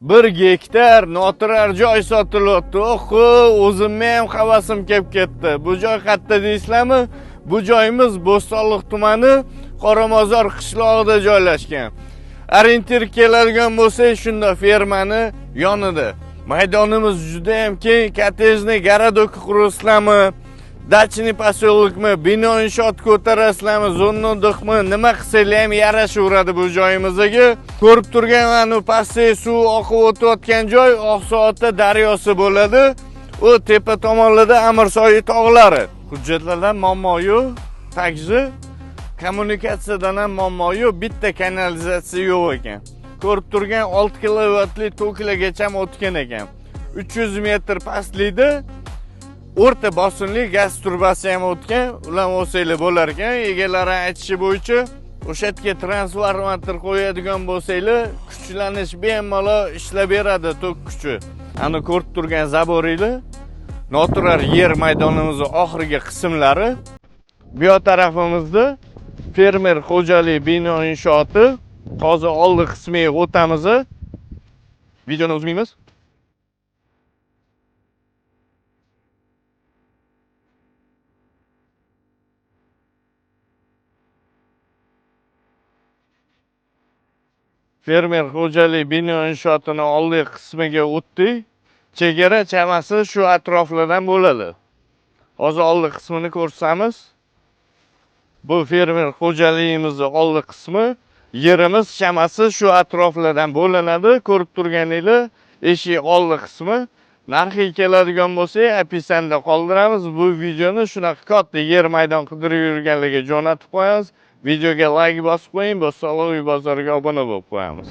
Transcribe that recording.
1 gektar noturar joy sotilyapti. Oho, o'zimni ham havasim kelib ketdi. Bu joy qayerda deysizlarmi? Bu joyimiz Bo'stonliq tumani Qoramozor qishlog'ida joylashgan. Orientir keladigan bo'lsak, shunda fermani yonida. Maydonimiz juda ham keng, kottejni городок qurasizlarmi? Дачный поселок mi, bino inshoot ko'tarasizlarmi, зона отдых mi, nima qilsanglar ham yarashaveradi bu joyimizga. Ko'rib turgan mana pastdagi suv oqib o'tayotgan joy Oqsoatda daryosi bo'ladi. U tepa tomonlarda Amirsoy tog'lari. Hujjatlardan muammo yo'q. Также kommunikatsiyadan ham muammo yo'q, bitta kanalizatsiya yo'q ekan. Ko'rib turgan 6 kilovatli toklargacha ham o'tgan ekan. 300 metr pastlikda o'rta bosimli gaz trubasi ham o'tgan, ular olsanglar bo'lar ekan. Egalari aytishi bo'yicha o'sha yerga transformator qo'yadigan bo'lsanglar, kuchlanish bemalol ishlab beradi tok kuchi. Ana ko'rib turgan zaboringlar noturar yer maydonimizning oxirgi qismlari. Bu yoq tarafimizda fermer xo'jalik bino inshooti. Hozir oldi qismiga o'tamiz. Videoni uzmaymiz. Fermer xo'jalik bino inshootini oldi qismiga o'tdik. Chegara chamasi shu atroflardan bo'ladi. Hozir oldi qismini ko'rsamiz. Bu fermer xo'jaligimizning oldi qismi, yerimiz chamasi shu atroflardan bo'linadi. Ko'rib turganinglar eshik oldi qismi. Narxiga keladigan bo'lsak, описание da qoldiramiz. Bu videoni shunaqa katta yer maydon qidirib yurganlarga jo'natib qo'yamiz. Videoga like bosib qo'ying, Bo'stonliq uy bozoriga obuna bo'lib qo'yamiz.